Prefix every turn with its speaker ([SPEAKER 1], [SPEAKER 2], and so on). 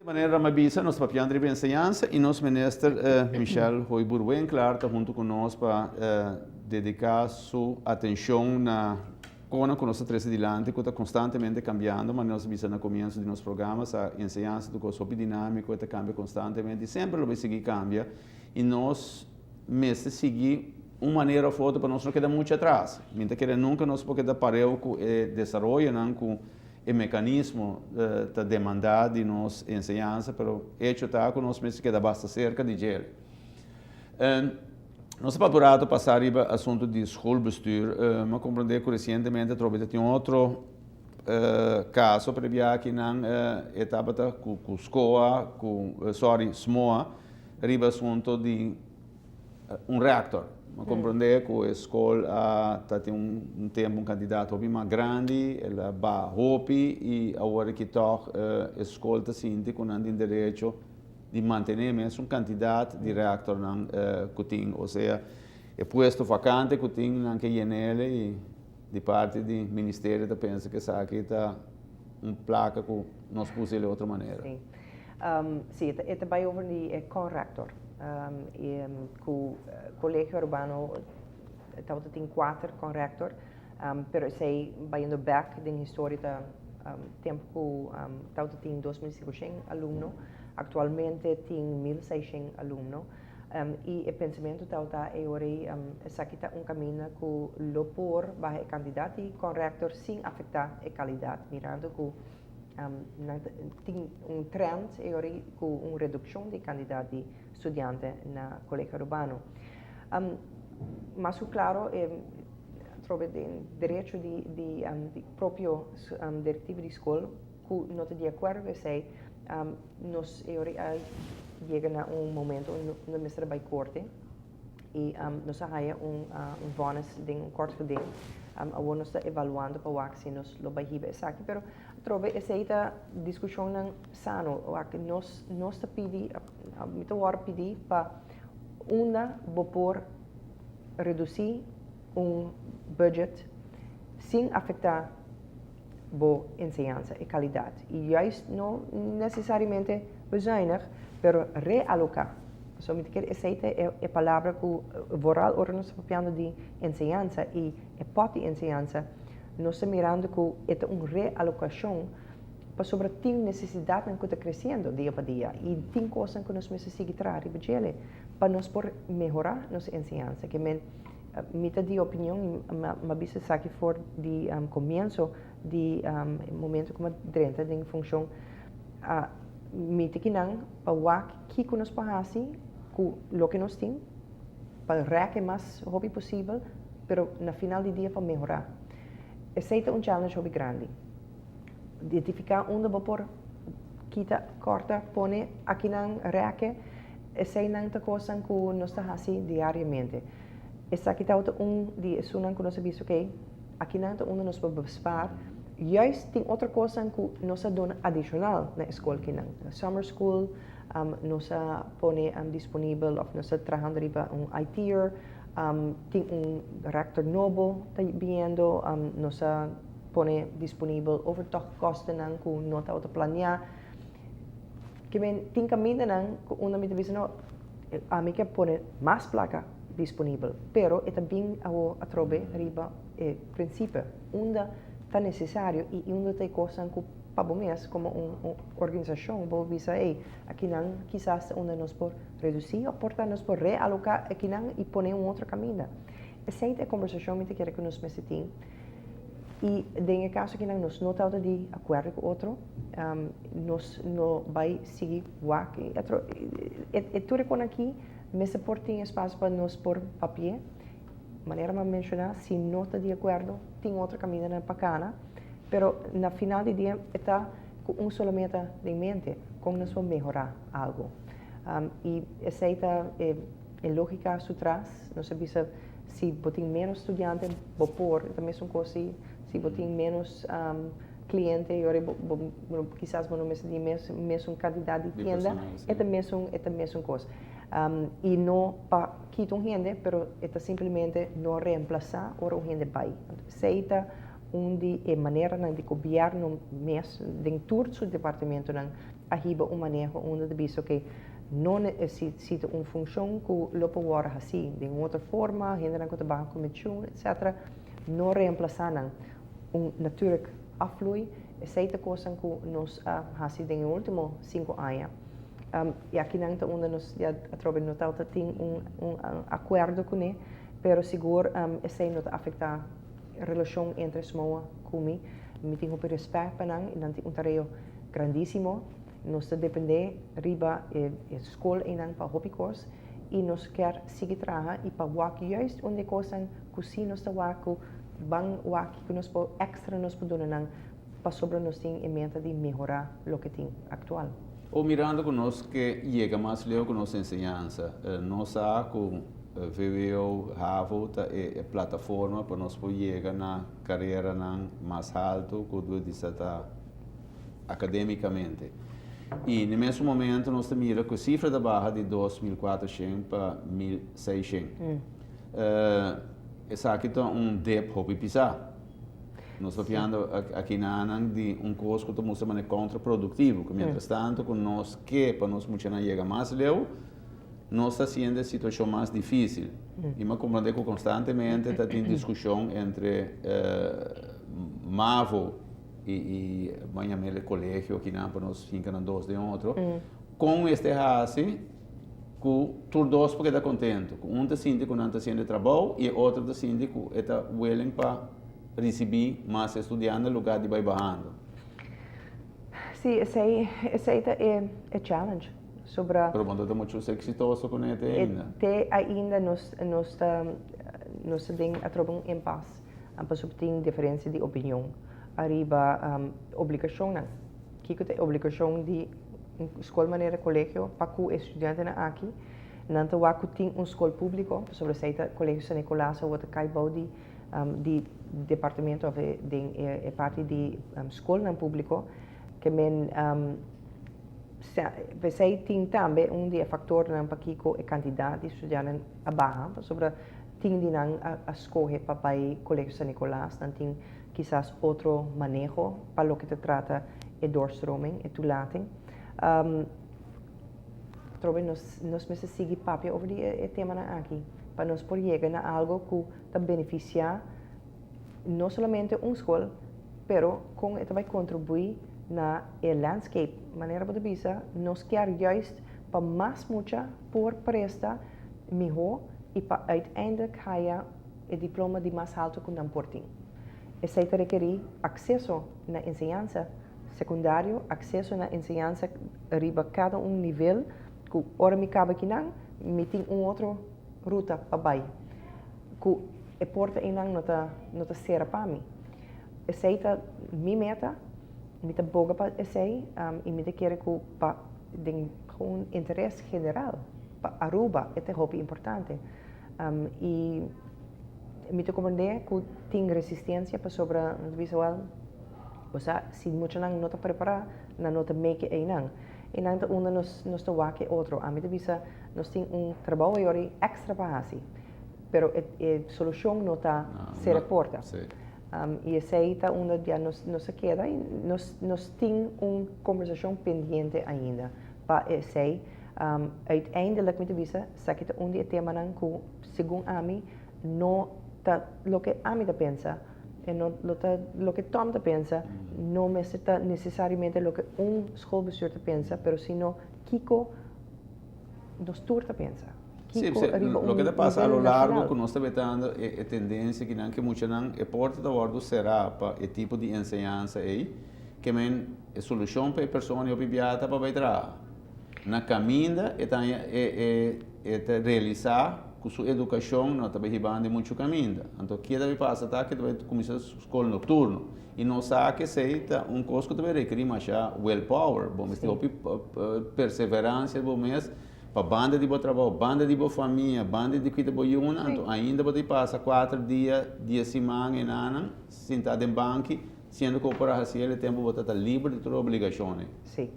[SPEAKER 1] Manera mi a bisa, nos papiando riba enseñansa y nos minister Michelle Hooyboer-Winklaar ta hunto cu nos pa dedica su atencion na cona cu nos ta trece dilanti cu ta constantemente cambiando. Manera nos a bisa na comienzo di nos programa, sa enseñansa ta un cos hopi dinamico, e ta cambia constantemente y semper lo bay sigui cambia y nos mester sigui un manera of otro pa nos no keda mucho atras. Mi ta kere nunca nos por keda pareu cu e desaroyonan cu e mekanismo ta demandá di nos enseñansa, pero hecho ta ku nos mester keda basta serka di djele. Nos ta papia un rato pasá riba asuntu di schoolbestuur. Mi a komprendé ku resientemente atrobe ta tin otro kaso, pero e biaha akinan e tabata ku SCOA, ku sorry SMOA, riba asuntu di un rector. Mi a comprende cu e school a ta tin un tempo un cantidad hopi mas grandi, el a baha hopi y awor aki toch e school ta sinti cu nan tin derecho di mantene mesun cantidad di rectornan cu tin. Osea e puesto vacante cu tin nan ke yenele y di parti di ministerio ta pensa cu esaki ta un placa cu nos pusi el otro manera.
[SPEAKER 2] Sí. Sí, e ta bay over di e conrector. Cu Colegio Arubano tabata tin cuater conrector, pero esey bayendo back den historia ta tempo cu tabata tin 2500 alumno, actualmente tin 1600 alumno. Y e pensamento tabata e ora ey esaki ta un caminda cu lo por baha e cantidad di conrector sin afecta e calidad, mirando cu nan tin un trend e ora cu un reduccion di cantidad di studiante na Colegio Arubano. Mas cu claro e atrobe den derecho di di propio directiva di scol cu no ta di acuerdo cu esey, nos e ora a yega na un momento unda mester a bay corte. Y nos a haya un vonnis den un kort geding. Awor nos ta evaluando pa wak si nos lo bay hiba esaki, pero atrobe esey ta discusionnan sano. Wak nos nos ta pidi, mi ta wòrdu pidi pa unda bo por reduci un budget sin afecta bo enseñansa, e calidad. Y juist no necesariamente bezuinig, pero realoca. So mi ta kere esey ta e palabra cu vooral ora nos ta papiando di enseñansa y e pot di enseñansa, nos ta mirando cu e ta un realocacion pasobra tin necesidadnan cu ta creciendo dia pa dia y tin cosnan cu nos mester sigui traha riba djele pa nos por mehora nos enseñansa. Ke men Mi ta di opinion y mi a bisa esaki for di comienso di e momento cu mi a drenta den funcion, mi ta kinan pa wak kico nos por haci cu loke nos tin pa rek e mas hopi posibel, pero na final di dia pa mehora. Esey ta un challenge hopi grandi. Identifica unda bo por kita, corta, pone akinan, reke, eseynan ta cosnan cu nos ta haci diariamente. Esaki tabata un di esunnan cu nos a bisa, ok, akinan ta unda nos por bespaar. Juist tin otro cosnan cu nos a duna adicional na e scol kinan. Summer school, nos a pone disponibel of nos ta trahando riba un IT'er, tin un rector nobo ta biniendo, nos a pone disponibel overtochtkostennan cu no tabata planea. Ke men tin camindanan cu unda mi ta bisa no, ami ke pone mas placa disponibel, pero e ta bin awo atrobe riba e principe unda ta necesario y unda ta e cosnan cu pa bo mes como un organisacion bo bisa ey akinan kisas ta unda nos por reduci of por ta nos por realoca akinan y pone un otro caminda. Esey ta e conversacion mi ta kere cu nos mester tin. Y den e caso akinan nos no tabata di acuerdo cu otro, nos no bay sigui wak e otro, e tur e con aki mester por tin espacio pa nos por papia. Manera mi a menciona, si no ta di acuerdo, tin otro camindanan pa cana, pero na final di dia e ta cu un solo meta den mente, con nos por mehora algo. Y esey ta e logica su tras, nos a bisa si bo tin menos studiante bo por, e ta mesun cos si si bo tin menos cliente y ora bo bo kisas bo no mester di mesun cantidad di tienda, e ta mesun e ta mesun cos. Y no pa kita un hende pero e ta simplemente no reemplasa ora un hende bay. Esey ta un di e maneranan di gobierno mes den tur su departamentonan. a hiba un maneho unda ta bisa oke no si si ta un funcion cu lo por worde haci den un otro forma, hendenan cu ta baha cu mechoen etc. No reemplaza nan. Un natuurlijk afvloei, esey ta cosnan cu nos a haci den e ultimo 5 aña. Y akinan ta unda nos ya atrobe no tabata tin un acuerdo cune, pero sigur esey no ta afecta relacion entre SMOA cu mi. Mi tin hopi respet pa nan y nan tin un tarea grandisimo. Nos ta depende riba e scol eynan pa hopi cos y nos kier sigui traha y pa wak juist un di e cosnan cu si nos ta wak cu ban wak cu nos por extra nos por duna nan pasobra nos tin e meta di mehora loke tin actual.
[SPEAKER 1] O mirando cu nos ke yega mas leu cu nos enseñansa, nos sa cu VWO, HAVO ta e plataforma pa nos por yega na careranan mas halto cu dor di sa ta academicamente. Y na mesun momento nos ta mira cu e cifra ta baha di 2400 pa 1600. Esaki ta un dip hopi pisa. Nos ta papiando aki nanan di un cos cu ta mustra manera contraproductivo, cu mientras tanto cu nos ke pa nos muchanan yega mas leu, nos ta haciendo e situacion mas dificil. Y mi a comprende cu constantemente ta tin discusion entre MAVO y bo a yam'el e colegio akinan pa nos hinca nan dos den otro, con mester haci cu tur dos por keda contento, cu un ta sinti cu nan ta haciendo e trabou y e otro ta sinti cu e ta willing pa ricibi mas estudiante en lugar di bay bahando.
[SPEAKER 2] Sí, esey ta e challenge sobra.
[SPEAKER 1] Pero bo no ta mucho exitoso cu ne te ainda.
[SPEAKER 2] Te ainda nos ta den atrobe un impasse, pasobra tin diferencia di opinion ariba obligacionnan. Kico ta e obligacion di un scol manera colegio pa cu e studiantenan aki? Nan ta wak cu tin un scol publico, pasobra esey ta Colegio San Nicolas awor ta cay bou di departamento of den e parti di scolnan publico, ke men p'esey tin tambe un di e factornan pakico e cantidad di studiantenan a baha, pasobra tin di nan a scoge pa bay Colegio San Nicolas, nan tin kisas otro maneho pa loke ta trata e doorstroming, e toelating. Atrobe nos mester sigui papia over di e temanan aki pa nos por yega na algo ku ta benefisiá no solamente un skol, pero kon e ta bai kontribuí na e landscape. Manera bo ta bisa, nos kier juist pa mas mucha por presta mihó i pa uiteindelijk haya e diploma di mas haltu ku nan por tin. Esei ta rekerí akseso na enseñansa sekundario, akseso na enseñansa riba kada un nivel ku ora mi kaba kinan mi tin un otro ruta pa bai ku e porta einan no ta sera pa mi. Esei ta mi meta, mi ta boga pa esei i mi ta kere ku pa den un interes general pa Aruba e ta hopi importante. I mi ta comprende ku tin resistencia pasobra nan ta bisa wel bo sa si muchanan no ta prepara nan no ta make einan. Einan ta unda nos ta wak e otro. Ami ta bisa nos tin un trabou ayori extra pa hasi pero e solucion no ta cera porta. I esei ta unda ya nos a keda i nos tin un conversacion pendiente ainda pa esei. Uiteindelijk mi ta bisa esaki ta un di e temanan ku segun ami no ta loke ami ta pensa e no lo ta loke Tom ta pensa, no mester ta necesariamente loke un schoolbestuur ta pensa, pero sino kiko nos tur ta pensa.
[SPEAKER 1] Kiko riba un
[SPEAKER 2] Loke
[SPEAKER 1] ta pasa a lo largo ku nos ta betando e tendensia kinan ku muchanan e porta ta wòrdu será pa e tipo di enseñansa ei, ke men e solushon pa e persona hopi biaha ta pa bai traha. Na kaminda e ta haña e ta realisá ku su edukashon no ta bai hibando muchu kaminda. Anto ke ta bai pasa ta ke ta bai kuminsá skol nokturno. I nos sa ku esei ta un kos ku ta bai rekerí masha willpower. Bo mester hopi perseveransia bo mes pa banda di bo trabou, banda di bo famia, banda di kuida bo yunan. Anto ainda bo ta pasa kuater dia di e siman enanan sintá den banki siendo ku bo por a hasi el e tempu bo ta ta liber di tur obligashonnan.
[SPEAKER 2] Sí.